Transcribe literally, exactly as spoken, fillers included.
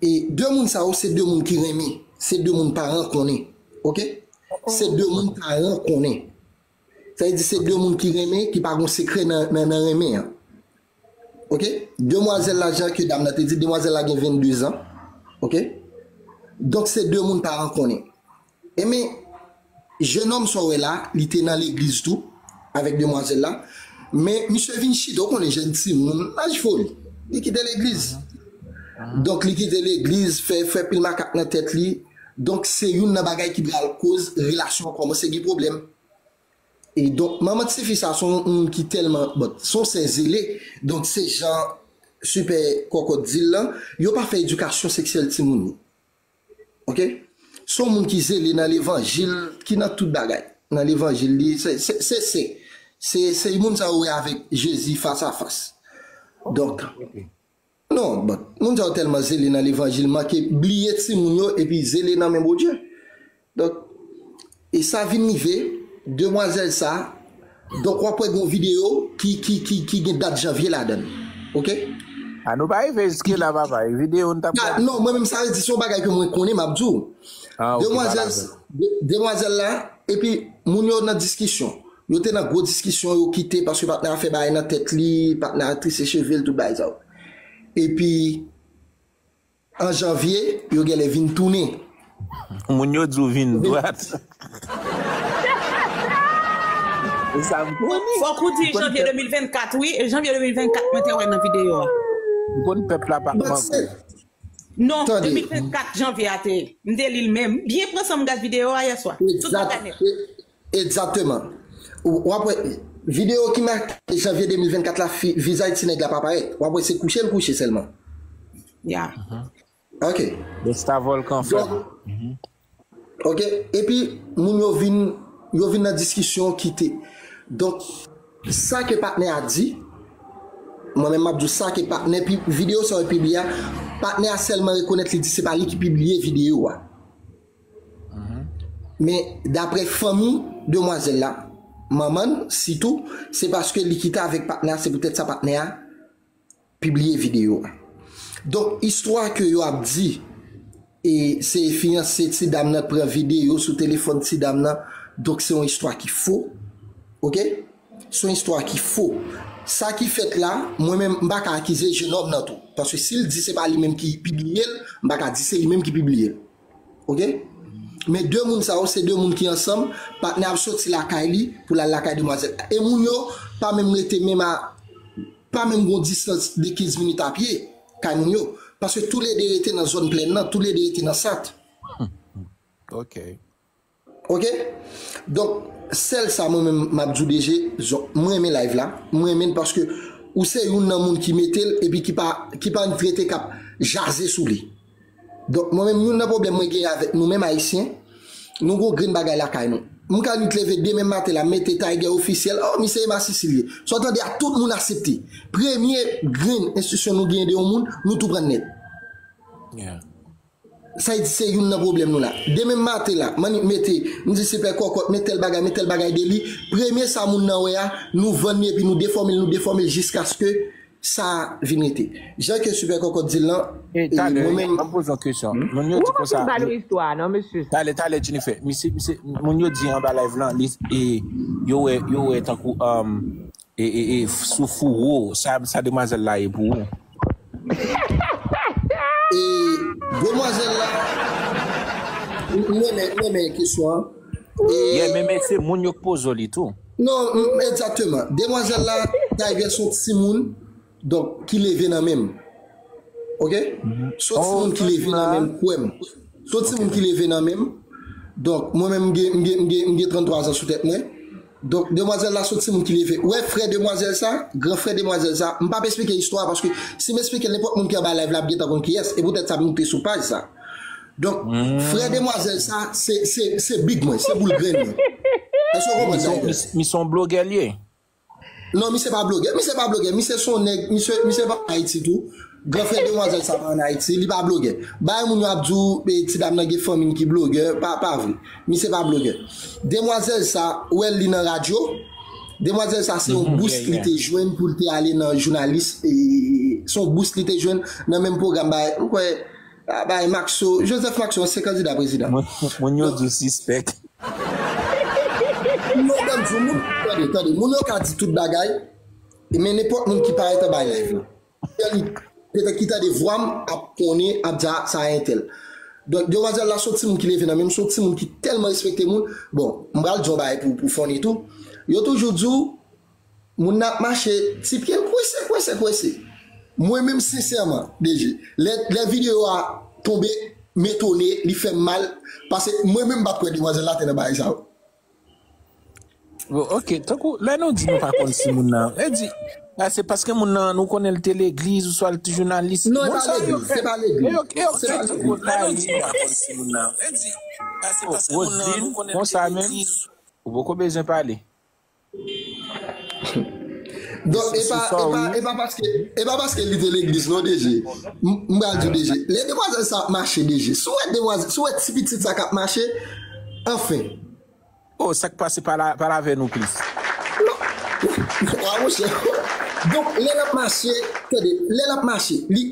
E de moun sa yo, se de moun ki renmen. Se de moun paran konnen. Oke? Se de moun paran konnen. Sa vle di se de moun ki renmen, ki pa gon sekrè nan, nan, nan renmen an. Oke? Demwazèl la, jan ke dam nan te di, demwazèl la gen vennde zan. Oke? Donk se de moun paran konnen. Enben, jennonm sa w wè la, li te nan legliz tou, avèk demwazèl la. Men misye vin chita, w konnen jèn timoun, laj foli. Li kite legliz. Donk li kite legliz, fè, fè pil makak nan tèt li. Donk se youn nan bagay ki pral koz relasyon an kòmanse gen pwoblèm. E donk, manman tifi sa se yon moun ki tèlman, bon, se yon sè zele. Donk se jan Sipè Kòkòt di l lan, yo pa fè edikasyon seksyèl timoun yo. Oke? Se yon moun ki zele nan levanjil, ki nan tout bagay. Nan levanjil li, se, se, se, se, se, se moun sa yo wè avèk Jezi fas a fas. Donk, non, bon, moun sa yo tèlman zele nan levanjil, manke bliye timoun yo, epi zele nan men Bondye. Donk, e sa vin rive, demwazèl sa, donk w ap wè gon videyo ki, ki, ki, ki gen dat janvye ladan l. Oke? A nou pa rive jiske la, papa. E videyo n t ap gade. Non, mwen menm sa vle di, se yon bagay ke mwen konnen, m ap di w. Ah, ok, demwazèl, de- demwazèl la, epi moun yo nan diskisyon. Yo te nan gwo diskisyon, yo kite, paske patnè a fè bagay nan tèt li, patnè a trese cheve l, tout bagay sa yo. Epi, an janvye, yo genlè vin tounen. Moun yo di w vin dwat. E sa m konnen. Fòk ou di janvye de mil vennkat, wi. E janvye de mil vennkat, mwen te wè nan videyo a. M konn pèp la pa manke. Non, de mil vennkat janvye a te ye. M te li l menm. Byen pran san m gad videyo a yè swa. Tout bagay nèt. Egzakteman. W ap wè, videyo ki make janvye de mil vennkat la, fi- vizaj ti nèg la pa parèt. W ap wè se kouche l kouche sèlman. Ya. Ok. Donk, ok. Epi, moun yo vin, yo vin nan diskisyon kite. Donk, sa ke patnè a di, mwen menm m ap di w sa ke patnè, pi, videyo sa yo pibliye a, patnè a sèlman rekonèt li di se pa li ki pibliye videyo a. Men, daprè fanmi demwazèl la, manman l, sitou, se paske li kite avèk patnè a, se poutèt sa patnè a pibliye videyo a. Donk, istwa ke yo ap di, e se fiyanse ti dam nan pran videyo sou telefòn ti dam nan, donk se yon istwa ki fo. Oke? Se yon istwa ki fo. Sa ki fèt la, mwen menm, m pa ka akize jennonm nan tou. Paske si l di se pa li menm ki pibliye l, m pa ka di se li menm ki pibliye l. Oke? Men de moun sa yo, se de moun ki ansanm, patnè ap soti lakay li pou l al lakay demwazèl. E moun yo pa menm rete menm a, pa menm gon distans de kenz minit a pye kay moun yo. Paske toulede rete nan zòn plèn nan, toulede rete nan sant. Ok. Oke? Donk, sèl sa mwen menm m ap di w D G, zon- mwen renmen live la, mwen renmen l paske ou se youn nan moun ki mete l epi ki pa, ki pa rete k ap jaze sou li. Donk, mwen menm, youn nan pwoblèm mwen genyen avèk nou menm Ayisyen, nou gon grenn bagay lakay nou. M ka nwit leve demen maten la, m mete Tiger ofisyèl, oh, misye e masisi l ye. Sa w tande a, tout moun aksepte. Premye grenn enstriksyon nou genyen de yon moun, nou tou pran l nèt. Sa vle di se youn nan pwoblèm nou la. Demen maten la, m annik mete, m di Sipè Kòkòt, met tèl bagay, met tèl bagay de li. Premye sa moun nan wè a, nou vann li epi nou defòme l, nou defòme l jiskaske sa vin rete. Jan ke Sipè Kòkòt di l lan, e, talè, mwen menm, m ap poze yon kesyon. Moun yo di konsa, talè, talè, Jennifer, misye, misye, moun yo di anba live lan, li, e, yo wè, yo wè tankou, um, e, e, e, sou fouwo, sa, sa demwazèl la ye pou ou? E demwazèl la, m renmen, m renmen kesyon an. E yeah, men, men se moun yo k poze w li tou. Non, m- egzakteman. Demwazèl la, Tiger se yon timoun, donk, ki leve nan men m. Oke? Se yon timoun ki leve nan men m, kwè m. Se yon timoun ki leve nan men m. Donk, mwen menm, m gen, m gen, m gen, m gen tranntwa zan sou tèt mwen. Donk, demwazèl la se yon timoun ki leve. Ou wè frè demwazèl sa, gran frè demwazèl sa, m p ap eksplike istwa a, paske si m eksplike l, nenpòt moun ki anba live la ap gentan konn kiyès, e poutèt sa m moute sou paj sa. Donk, frè demwazèl sa, se, se, se big mwen, se boul grenn mwen. Èske w konprann sa m di? Misye yon blogè l ye? Non, misye pa blogè. Misye pa blogè. Misye se yon nèg, misye, misye pa ann Ayiti tou. Gran frè demwazèl sa pa ann Ayiti, li pa blogè. Bagay moun yo ap di w, e, ti dam nan gen fanmi l ki blogè, pa, pa vre. Misye pa blogè. Demwazèl sa, ou wè l li nan radyo. Demwazèl sa, se yon bous li te jwenn pou l te ale nan jounalis, e, se yon bous li te jwenn nan menm pwogram bagay, m kwè, A bay Maxo, Joseph Maxo, se kandida prezidan. Moun, moun yo di w sispèk. Non, ban m di w, moun, tande, tande, moun yo ka di tout bagay, men nenpòt moun ki parèt anba live la. Li, petèt ki tande vwa m, ap konnen, ap di, "Ah, sa a entèl." Donk, demwazèl la se yon timoun ki leve nan men m, se yon timoun ki tèlman respekte moun. Bon, m pral di yon bagay pou, pou funny tou. Yo toujou di w, moun nan ap mache, ti pye l kwese, kwese, kwese. Mwen menm, sensèman, D J, lè, lè videyo a tonbe, m etone, li fè m mal, paske mwen menm, m pa t kwè demwazèl la te nan bagay sa yo. Bon, ok, tankou, lè nou di nou pa konn si moun nan, e di, a, se paske moun nan, nou konnen l te legliz, oswa l te jounalis. Non, e pa legliz, se pa legliz. Se pa legliz. Lè nou di nou pa konn si moun nan, e di, a, se paske moun nan, nou konnen l te legliz. Ou poko bezwen pale. Donk, e pa, e pa, e pa paske, e pa paske li te legliz, non, D J. M, m pral di w, D J. Lè demwazèl sa ap mache, D J. Si w wè demwazèl, si w wè ti pitit sa k ap mache, anfen. Oh, sa k pase, pale, pale avè nou plis. Non. Wa, monchè. Donk, lè l ap mache, tande, lè l ap mache, li,